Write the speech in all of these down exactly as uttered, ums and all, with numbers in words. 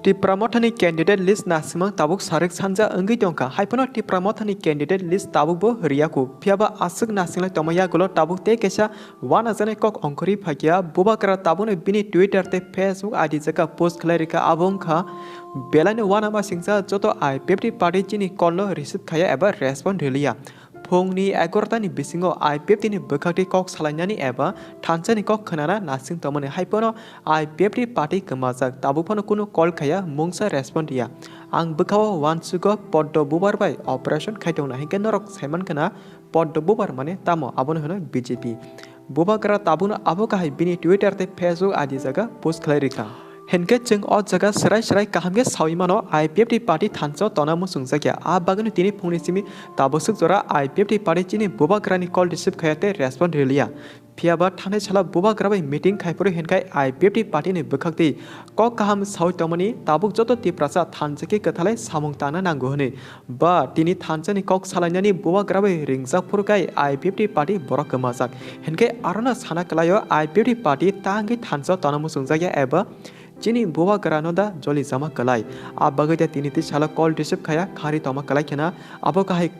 Tipra Mothani candidate list nasimang tabuk sarik sanja wngwi tongkha. Haiphano Tipra Mothani candidate list tabukbo riyaku. Phiyaba aswk nasinglai tongma yagulo tabuk tei kaisa wanajaknai kok ongkhorwi phaikha. Bubagra tabukno bini Twitter tei Facebook I D jaga post khlai rikha. Abo wngkha, belaino wanama singcha joto I P F T party chini call no receive khaya eba respond riliya. Phungni egarota ni bisingo I P F T ni bwkhakti kok salainani eba thansani kok khwnana nasing tongmani haiphano I P F T party kwmajak, tabuk phano kunu call khaya, mungsa respond ya. Ang bwkhao uansugo Poddo Bubar bai operation khai tongna hinkhe norok saiman khna Poddo Bubar mane tamo, abono hwno B J P. Bubagra tabukno abo kahai bini Twitter tei Facebook I D jaga post khlai rikha. Hinkhe chwng o jaga swrai swrai kaham khe sawi mano, I P F T party thansa tona muchungjakya. A bagwino tini phungni simi tabuk swk jora I P F T party chini Bubagrani call receive khaya tei respond riliya. Phiyaba thanai salo Bubagra bai meeting khaiphuru hinkhai I P F T party ni bwkhakti kok kaham sawi tongmani tabuk joto Tiprasa thansa khe kwthalai samung tangna nango hwnwi. Ba tini thansani kok salainani Bubagra bai ringjak phuru khai I P F T party borok kwmajak. Hinkhe arono sana kwlaio I P F T party tangwi thansa tona muchungjakya eba chini Bubagrano da joli jama kwlai. A bagwi da tini tei salo call receive khaya khari tongma kwlai khena abo kahai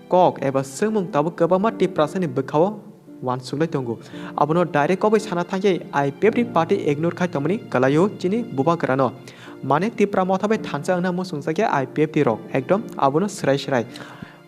kok eba swngmung tabuk kwbangma Tiprasani bwkhao uansuklai tongo. Abono direct kok bai sana thangkhe I P F T party ignore khai tongmani kwlaio chini Bubagrano. Mane Tipra Motha bai thansa wngna muchungjakya I P F T rok. Ekdom abono swrai swrai.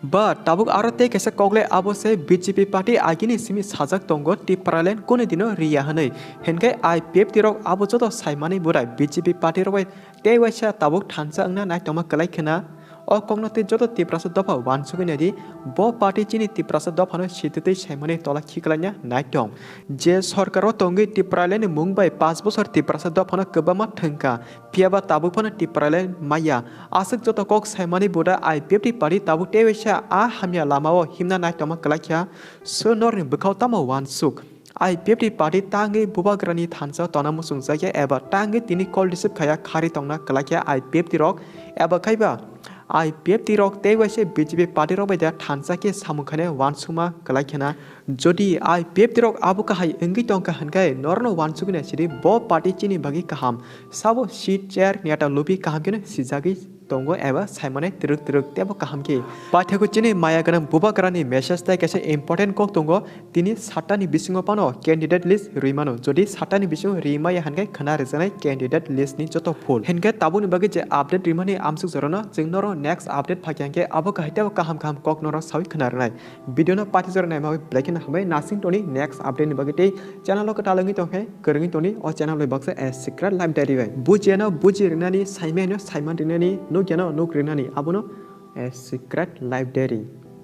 But tabuk aro tei kaisa koklai abo se B J P party agini simi sajak tongo Tipraland kunu dino riya hwnwi. Hinkhe I P F T rok abo joto saimani burai B J P party rok bai tei waisa tabuk thansa wngna naitongma kwlai khena. O kokno tei joto Tiprasa dopha uansugwi naidi, bo party chini Tiprasa dophano sititwi saimani tola khiklaina naitong. Je sorkaro tongwi Tipralandni mung bai panch bosor Tiprasa dophano kwbangma thwngkha, phiyaba tabuk phano Tipraland maya. Aswk joto kok saimani buda I P F T party tabuk tei waisa a hamya lamao himna naitongma kwlaikha. So norni bwkhao tamo uansuk? I P F T party tangwi Bubagrani thansa tona muchungjakya eba tangwi tini call receive khaya khari tongna kwlaikha I P F T rok eba khaiba I P F T rok tei waisa B J P party rok bai da thansa khe samung khaina uansukma kwlaikhana. Jodi I P F T rok abo kahai wngwi tongkha hinkhe norno uansugwi naisidi bo party chini bagwi kaham. Sabo seat, chair, neta lubi kaham kheno sijagwi tongo eba saimane twrwk twrwk teibo kaham khe. Paithakgo chini maya gwnang Bubagrani message tei kaisa important kok tongo, tini satta ni bisingo phano candidate list rwi mano. Jodi satta ni bisingo rwi maya hinkhe khwna rwjaknai candidate list ni joto full. Hinkhe tabukni bagwi je update rwimani amsuk jorano chwng norok next update phakya hinkhe abo kahai teibo kaham kaham kok norok sawi khwna rwnai. Video no pathi jora naima bai belai kheno hambai, nasing toni next update ni bagwi tei channel o kwtal wngwi tongkhe kwrwngwi toni o channel bai baksa A Secret Life Diary bai. Bujiyano buji rwnani, saimayano saiman rwnani, nukyano nuk rwnani, abono A Secret Life Diary.